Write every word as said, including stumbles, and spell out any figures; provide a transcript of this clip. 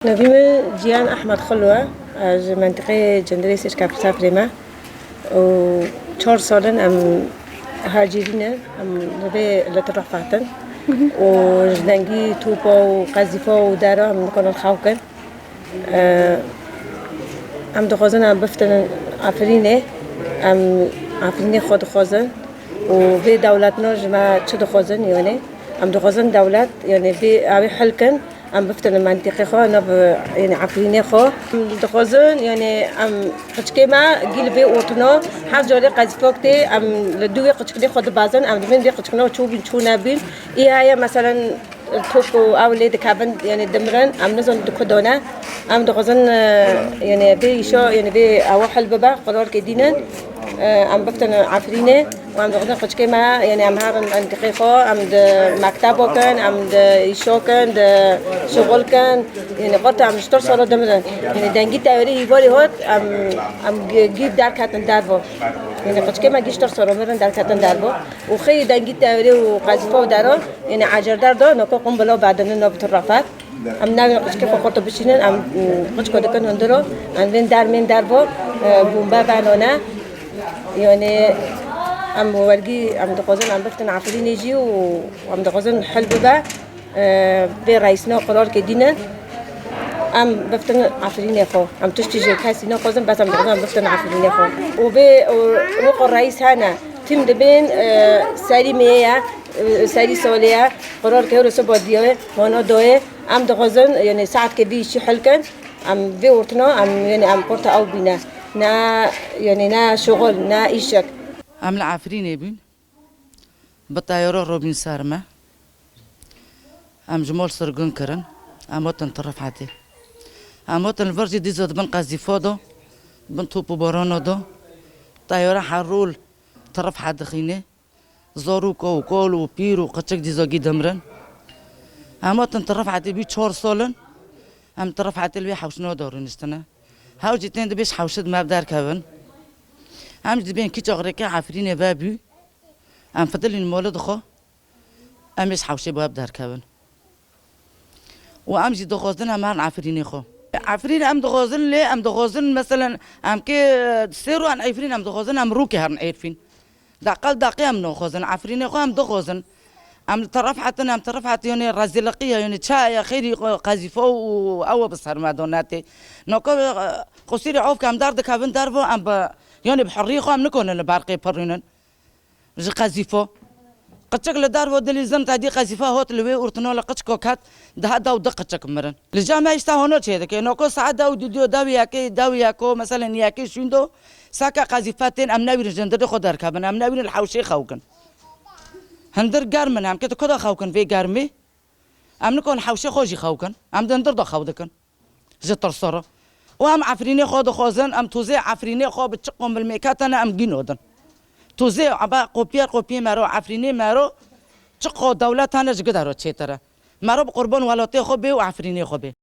Navê min Cihan Ehmed Xilo e. Ez ji mentiqê Cendirê Sêçka Pirsafirê me. Û çar sal in em hacirî ne. Em li vê li Tirraf hatin. Û ji dengî topa û qezîfa û dera em nikarin xew kin. Em dixwazin em biftin Efrînê. Em Efrînê xwe dixwazin. Û vê dewletna ji me çi dixwazin, yanî? Em dixwazin dewlet, yanî vê, ew ê hil kin. Em biftin mentiqê xwe, nav, yanî Efrînê xwe. Em dixwazin, yanî em qiçkê me gî li vê ortina her carê qezîfok tê, em li dû wê qiçkinê xwe dibezin, em dibên vê qiçkina çû bîn, çû nebîn. Ê heye, meselen, top û ew lê dikevin, yanî dimirin, em nizanin di ku de ne. Em dixwazin, e, yanî vê îşa, yanî vê ewa hil bibe, qirarkê dînin. E, em biftin Efrînê û em dixwazin qiçkê me, yanî em herin mentiqê xwe, em di mekteba kin, em di îşa kin, di şixul kin, yanî qurta em ji tir sala dimirin. Yanî dengî teyarê hîvarê hat, em, em gi-, gî derketin derva. Yanî qiçkê me gî ji tir sala mirin derketin derva. Û xeyrî dengî teyarê û qezîfa û dera, yanî ecêrdar da, naka qumbila vedinin nav Tirrafet. Em navê qiçkê xwe qurta bişînin, em, qiçka dikin hundir o, em bên dermên derva, e, bombe venane. Yanî em wergî, em dixwazin em biftin Efrînê jî û em dixwazin hil bibe. E, vê reîsna qirarkê dînin, em biftin Efrînê xwe. Em tiştî ji kesî naxwazin, bes em dixwazin em biftin Efrînê xwe. Û vê, û wek reîs hene, tîm dibên, e, serî mêye, e, serî salê ye, qirarkê hewro siba diye, hona doye. Em dixwazin, yanî saetkê vî îşî hil kin, em vê ortina, em, yanî em qurta ew bîne. Ne, yanî ne şixul, ne îşik. Em li Efrînê bûn. Bi teyara robîn ser me. Em ji mal sirgûn kirin. Em hatin Tirrafetê. Em hatin li vir jî dîza di bin qezîfa de, bin top û barana de. Teyara her rol Tirrafet dixîne. Zaroka û kal û pîr û qiçik dîza gî dimirin. Em hatin Tirrafetê bî çar sal in. Em Tirrafetê li vê hewşina de rûniştine. Hew jî tên dibê ji hewşê di me derkevin. Em jî dibên kî çaxrêkê Efrînê vebû. Em fidilîn mala dixwe, em ê ji hewşê bi we bi derkevin. Û em jî dixwazin em herin Efrînê xwe. Efrîn em dixwazin lê em dixwazin, meselen, em kê sê ro em Efrîn em dixwazin em rûkê herin Efrîn. Deqel deqê em naxwazin, Efrînê xwe em dixwazin. Em li teref hetin, em teref hetin, yanî rezîliqî ye, yanî çaye xêrî qezîfa û ew bi ser me de netê. Naka, e, qusîrê avk em derdikevin derve, em bi, yanî bi hurriyê xwe em nikonin li berqê pirînin. Ji qezîfa. Qiçik li derve dilîzin, tedî qezîfa hot li wê ortina li qiçika ket, daha dew di qiçik mirin. Li cem me îşte hona çê dike. Noko saet dew dû diyo, dew yekê, dew yeko, meselen yekê şûndo, seke qezîfa tên, em newîrin ji hindirê xwe derkevin, em newîrin li hewşê xew kin. Hindir germ in, em kê di ku de xew kin vê germê? Em nikon hewşê xwe jî xew kin. Em di hindir de xew dikin. Ji tirsa re. Û em Efrînê xwe dixwazin, em tozê Efrînê xwe bi çi qomil mêketene em gîno din. Tozê ebe qopiyar qopiyê me ro, Efrînê me ro, çi qo dewlet hene ji gide ro çêtir e. Me ro bi qurban welatê xwe bê û Efrînê xwe bê.